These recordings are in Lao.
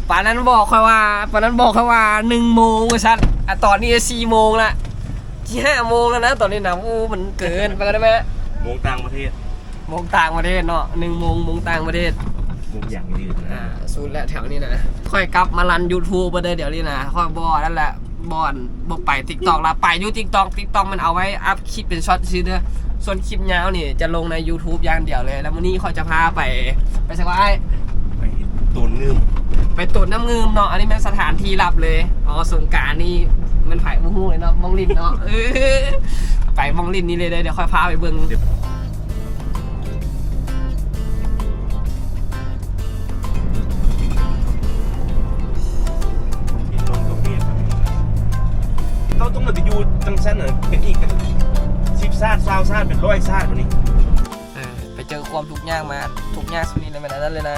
ປານນັ້ນບອກຂ້ອຍວ່າ ປານນັ້ນບອກຂ້ອຍວ່າໜຶ່ງໂມງວ່າຊັ້ນ ອາ ຕອນນີ້ສີ່ໂມງລະ ຊິຫ້າໂມງແລ້ວນະ ຕອນນີ້ນະ. ໂອ້ ມັນເກີນໄປແລ້ວແມ່. ໂມງຕ່າງປະເທດ ໂມງຕ່າງປະເທດເນາະ ໜຶ່ງໂມງ ໂມງຕ່າງປະເທດ. ໂມງຢ່າງອື່ນນະ ອ່າ ສຸດແລ້ວແຖວນີ້ນະ. ຂ້ອຍກັບມາລັນ YouTube ເບິດເດີ ດຽວນີ້ນະ ຂ້ອຍບໍ່ນັ້ນແຫຼະ ບໍ່ ບໍ່ໄປ TikTok ລະ ໄປຢູ່ TikTok TikTok ມັນເອົາໄວ້ອັບຄລິບເປັນຊັອດຊື່ເດີ ສ່ວນຄລິບຍາວນີ້ຈະລົງໃນ YouTube ຢ່າງດຽວເລີຍ. ແລ້ວມື້ນີ້ຂ້ອຍຈະພາໄປ ໄປໃສວະອ້າຍ? ໄປໂຕນງື່ມ ໄປໂຕນນ້ຳງື່ມເນາະ. ອັນນີ້ແມ່ນສະຖານທີ່ລັບເລີຍ. ອໍ ສົງການນີ້ແມ່ນໃຜບໍ່ຮູ້ເລີຍເນາະ ບ່ອນຫຼິ້ນເນາະ. ເອີ ໄປບ່ອນຫຼິ້ນນີ້ເລີຍເດີ ດຽວຂ້ອຍພາໄປເບິ່ງ. ເຮົາຕ້ອງໄດ້ໄປຢູ່ຈັ່ງຊັ້ນນະ ເປັນອີກເປັນສິບຊາດ ຊາວຊາດ ເປັນຮ້ອຍຊາດບາດນີ້. ເອີ ໄປເຈີຄວາມທຸກຍາກມາ ທຸກຍາກສຸດນີ້ແມ່ນອັນນັ້ນເລີຍນະ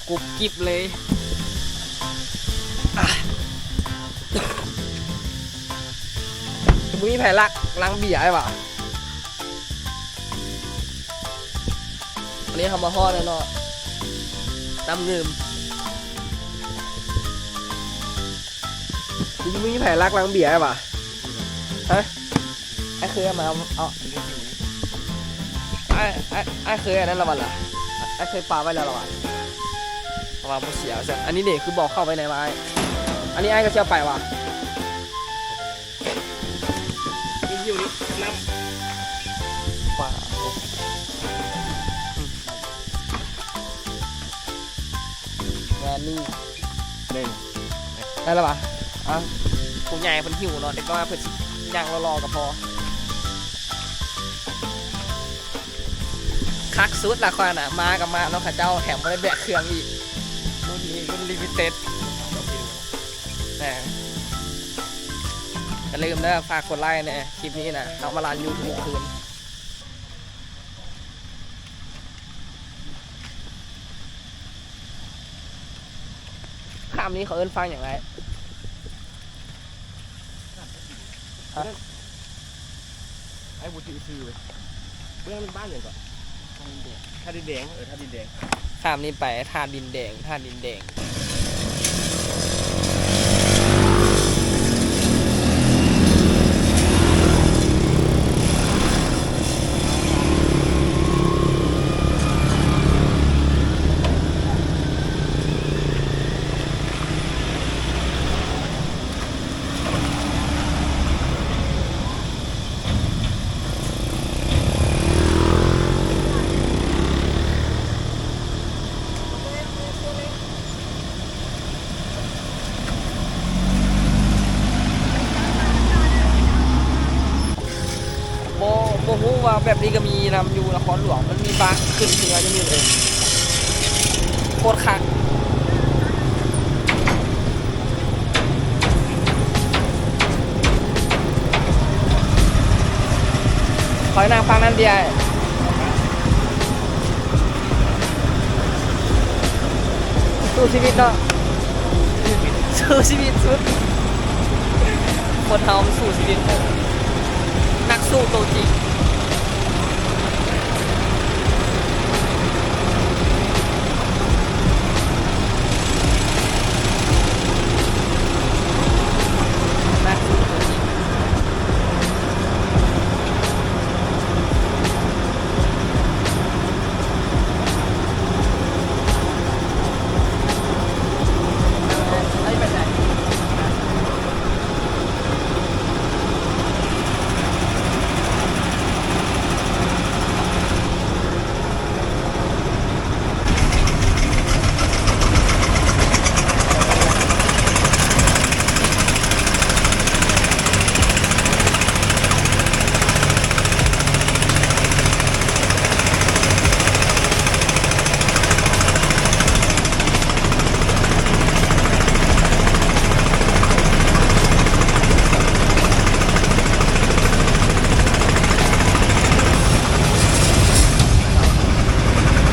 ກຸບກິບເລີຍ. ອາ ບໍ່ມີໃຜລັກລັງເບຍໄອ້ຫວາ. ອັນນີ້ເຮົາມາຮອດແລ້ວເນາະ ນ້ຳງື່ມ. ບໍ່ມີໃຜລັກລັງເບຍໄອ້ຫວາ? ຮະ? ອ້າຍເຄີຍເອົາມາ ເອົາ ອ້າຍ ອ້າຍ ອ້າຍເຄີຍອັນນັ້ນລະຫວາລະ? ອ້າຍເຄີຍປະໄວ້ແລ້ວລະຫວາ? ເພາະວ່າບໍ່ເສຍວ່າຊັ້ນ. ອັນນີ້ເດ ຄືບໍ່ເອົາເຂົ້າໄວ້ໃນວະອ້າຍ? ອັນນີ້ອ້າຍກໍຊິເອົາໄປຫວາ? ມີຢູ່ນີ້ ນ້ຳ ວ້າວ ງານນີ້ ເດ້ ໄດ້ລະຫວາ? ເອົ້າ ຜູ້ໃຫຍ່ເພິ່ນຫິວເນາະ ເດັກນ້ອຍເພິ່ນຊິຍ່າງລໍໆກໍພໍ. ຄັກສຸດລະຂ້ອຍນະ ມາກໍມາເນາະ ເຂົາເຈົ້າແຖມບໍ່ໄດ້ແບກເຄື່ອງອີກ. ລຸ້ນນີ້ລຸ້ນລິມິເຕັດ ແໝ ຢ່າລືມເດີ ຝາກກົດໄລ້ແດ່ ຄລິບນີ້ນະ ເຮົາມາລັນຢູ່ທຸກຄືນ. ຂ້າມນີ້ເຂົາເອີ້ນຝັ່ງຫຍັງໄອ້? ຮະ? ອ້າຍບໍ່ຈື່ຊື່ເວີຍ. ເບື້ອງນັ້ນມັນບ້ານຫຍັງເກາະ? ທ່າດິນແດງ ທ່າດິນແດງ ເອີ ທ່າດິນແດງ. ຂ້າມນີ້ໄປທ່າດິນແດງ ທ່າດິນແດງ. ບໍ່ ບໍ່ຮູ້ວ່າແບບນີ້ກໍມີນຳຢູ່ນະຄອນຫຼວງ ມັນມີບາກຂຶ້ນເຮືອຢູ່ນີ້ເລີຍ ໂຄດຄັກ. ຂ້ອຍນັ່ງຝັ່ງນັ້ນເດ ອ້າຍ. ສູ້ຊີວິດເນາະ ສູ້ຊີວິດສຸດ ຄົນເຮົາມັນສູ້ຊີວິດ ນັກສູ້ໂຕຈິງ.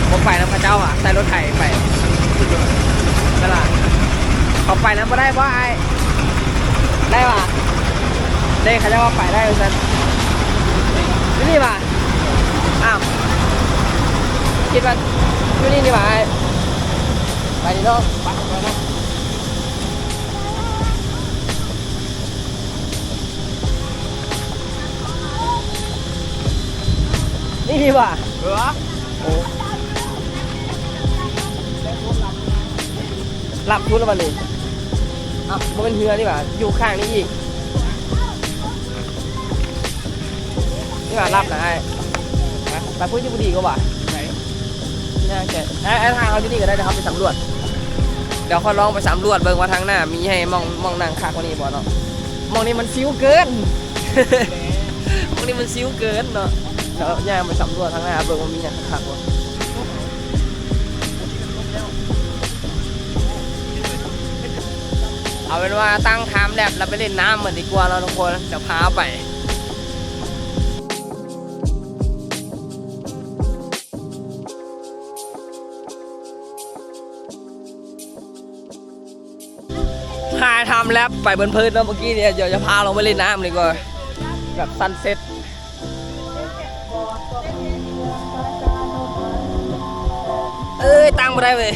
ບໍ່ໄປນຳເຂົາເຈົ້າຫວາ? ໃສ່ລົດໄຖໄປຕະຫຼາດ. ເຂົາໄປນຳບໍ່ໄດ້ບໍ່ອ້າຍ? ໄດ້ຫວາ? ເດ້ ເຂົາເຈົ້າວ່າໄປໄດ້ວ່າຊັ້ນ. ຢູ່ນີ້ຫວາ? ອ້າວ ຄິດວ່າຢູ່ນີ້ນີ້ຫວາອ້າຍ? ໄປນີ້ເນາະ. ນີ້ດີວ່າ ເອີ ໂອ້ ຫຼັບພຸ້ນລະບັດນີ້. ເອົ້າ ບໍ່ແມ່ນເຮືອນີ້ຫວ່າ ຢູ່ຂ້າງນີ້ອີກ. ນີ້ວ່າລັບນະອ້າຍ. ຮະ? ໄປພຸ້ນຊິບໍ່ດີກວ່າຫວາ? ໄປ ຍາກແທ້. ອ້າຍ ອ້າຍ ຖ້າເຮົາຢູ່ນີ້ກໍໄດ້ ດຽວເຮົາໄປສຳຫຼວດ. ດຽວຂ້ອຍລອງໄປສຳຫຼວດເບິ່ງວ່າທາງໜ້າມີໃຫ້ໝ່ອງ ໝ່ອງນັ່ງຄັກກວ່ານີ້ບໍ່ເນາະ. ໝ່ອງນີ້ມັນຊິວເກີນ. ໝ່ອງນີ້ມັນຊິວເກີນເນາະ. ດຽວຍ່າງໄປສຳຫຼວດທາງໜ້າເບິ່ງວ່າມີຫຍັງຄັກໆບໍ່. ເອົາເປັນວ່າຕັ້ງທາມແລັບແລ້ວໄປຫຼິ້ນນ້ຳມັນດີກວ່າເນາະທຸກຄົນ. ດຽວພາໄປ ຖ່າຍທຳແລັບໄປເພີນໆເນາະ ເມື່ອກີ້ນີ້. ດຽວຈະພາລົງໄປຫຼິ້ນນ້ຳດີກວ່າ ແບບຊັນເຊັດ. ເອີຍ ຕັ້ງບໍ່ໄດ້ເວີຍ.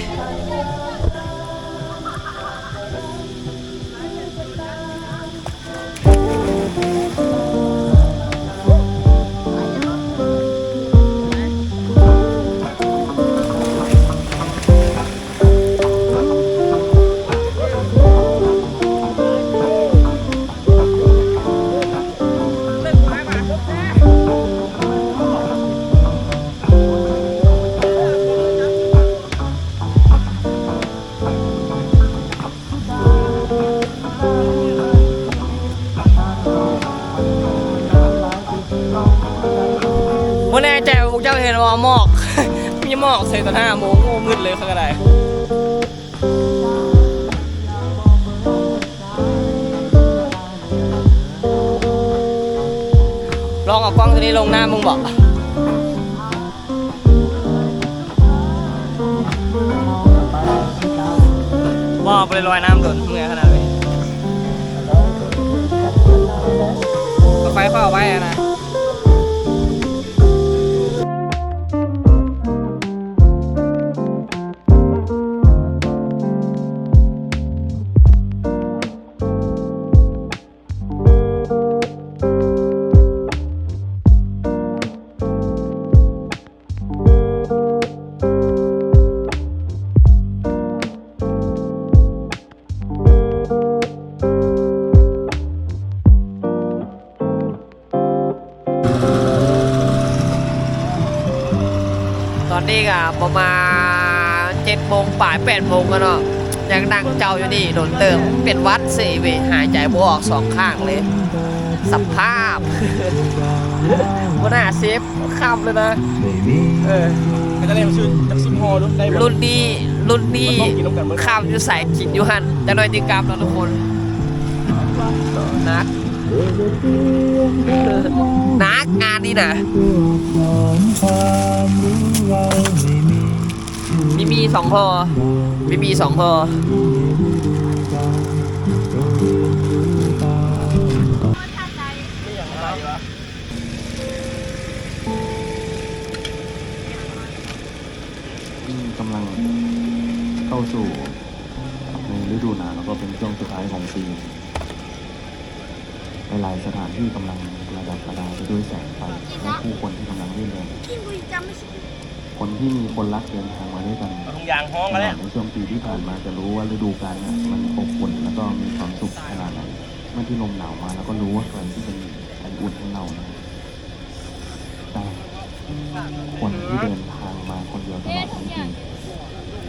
ບໍ່ແນ່ໃຈວ່າພວກເຈົ້າເຫັນບໍ່ ໝອກ ມີໝອກໃສ່ຕອນຫ້າໂມງ. ໂອ້ ມືດເລີຍ ຂ້ອຍກໍໄດ້. ລອງເອົາກ້ອງໂຕນີ້ລົງນ້ຳເບິ່ງບໍ? ບໍ່ ບໍ່ໄດ້ລອຍນ້ຳດົນ ເມື່ອຍຂະໜາດເລີຍ. ເອົາໄປ ຂ້ອຍເອົາໄວ້ຫັ້ນນະ. ຕອນນີ້ກໍປະມານເຈັດໂມງປາຍ ແປດໂມງແລ້ວເນາະ. ຍັງນັ່ງເຈົ້າຢູ່ນີ້ດົນເຕີບ ເປັນຫວັດເສຍເວີຍ ຫາຍໃຈບໍ່ອອກສອງຂ້າງເລີຍ. ສະພາບ ຫົວໜ້າເຊຟ ຄ່ຳເລີຍນະ. ເອີ ເປັນຈັ່ງໃດ ມັນຊື່ຈັກຊິບຫໍ່ດູ ໄດ້ບໍ່? ລຸ້ນນີ້ ລຸ້ນນີ້ ຂ້າວຢູ່ໃສກິນຢູ່ຫັ້ນ. ຈັກໜ້ອຍຕິດຕາມເນາະທຸກຄົນ. ໜັກ ໜັກງານນີ້ນະ. ມີໝີ່ສອງຫໍ່ ມີໝີ່ສອງຫໍ່. ທີ່ກຳລັງເຂົ້າສູ່ໃນລະດູໜາວ ແລ້ວກໍເປັນຊ່ວງສຸດທ້າຍຂອງປີ. ຫຼາຍໆສະຖານທີ່ກຳລັງປະດັບປະດາໄປດ້ວຍແສງໄຟ ແລະ ຜູ້ຄົນທີ່ກຳລັງລື່ນເລີງ. ຄົນທີ່ມີຄົນລັກເດີນທາງມາດ້ວຍກັນຕະຫຼອດໃນຊ່ວງປີທີ່ຜ່ານມາ ຈະຮູ້ວ່າລະດູການເນີ້ຍມັນອົບອຸ່ນ ແລ້ວກໍມີຄວາມສຸກຂະໜາດໃດ. ເມື່ອທີ່ລົມໜາວມາ ເຮົາກໍຮູ້ວ່າໃຄທີ່ເປັນໄອອຸ່ນໃຫ້ເຮົານະ. ແຕ່ຄົນທີ່ເດີນທາງມາຄົນດຽວຕະຫຼອດທັງປີ,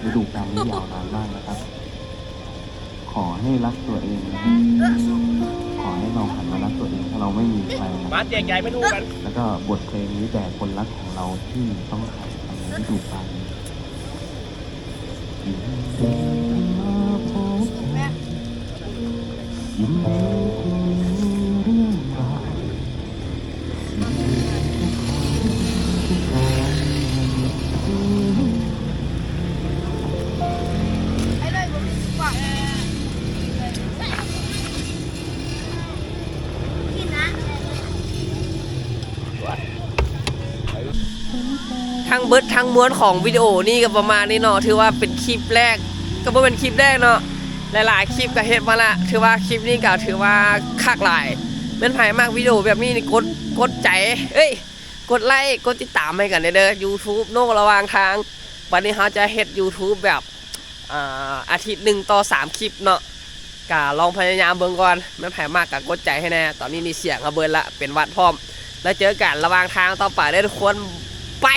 ລະດູການນີ້ຍາວນານມາກນະຄັບ. ຂໍໃຫ້ລັກຕົວເອງນະ. ຂໍໃຫ້ລອງຫັນມາລັກຕົວເອງ ຖ້າເຮົາໄມ່ມີໃຄນະ. ມາແຈກຢາຍເມນູກັນ. ແລ້ວກໍບົດເພງນີ້ແດ່ຄົນລັກຂອງເຮົາທີ່ຕ້ອງຂາຍໃນລະດູການນີ້. ທັງເບິດທັງມວນຂອງວິດີໂອນີ້ກໍປະມານນີ້ເນາະ, ຖືວ່າເປັນຄລິບແລກ ກໍບໍ່ແມ່ນຄລິບແລກເນາະ ຫຼາຍໆຄລິບກໍເຮັດມາລະ ຖືວ່າຄລິບນີ້ກໍຖືວ່າຄັກຫຼາຍ. ແມ່ນໃຜມັກວິດີໂອແບບນີ້ນີ້ ກົດ ກົດໃຈ ເອີຍ ກົດໄລ້ ກົດຕິດຕາມໃຫ້ກັນແດ່ເດີ ຢູທູບໂນລະຫວ່າງທາງ. ບັດນີ້ເຮົາຈະເຮັດຢູທູບແບບ ອ່າ ອາທິດໜຶ່ງຕໍ່ສາມຄລິບເນາະ ກະລອງພະຍາຍາມເບິ່ງກ່ອນ. ແມ່ນໃຜມັກກະກົດໃຈໃຫ້ແດ່. ຕອນນີ້ນີ້ສຽງເຮົາເບິດລະ ເປັນຫວັດພ້ອມ. ແລ້ວເຈີກັນລະຫວ່າງທາງຕໍ່ໄປເດີທຸກຄົນ ໄປ.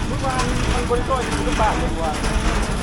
ມື້ວານມັນບໍ່ໄດ້ຊ່ອຍຢູ່ກັບບ້ານເລີຍວ່າ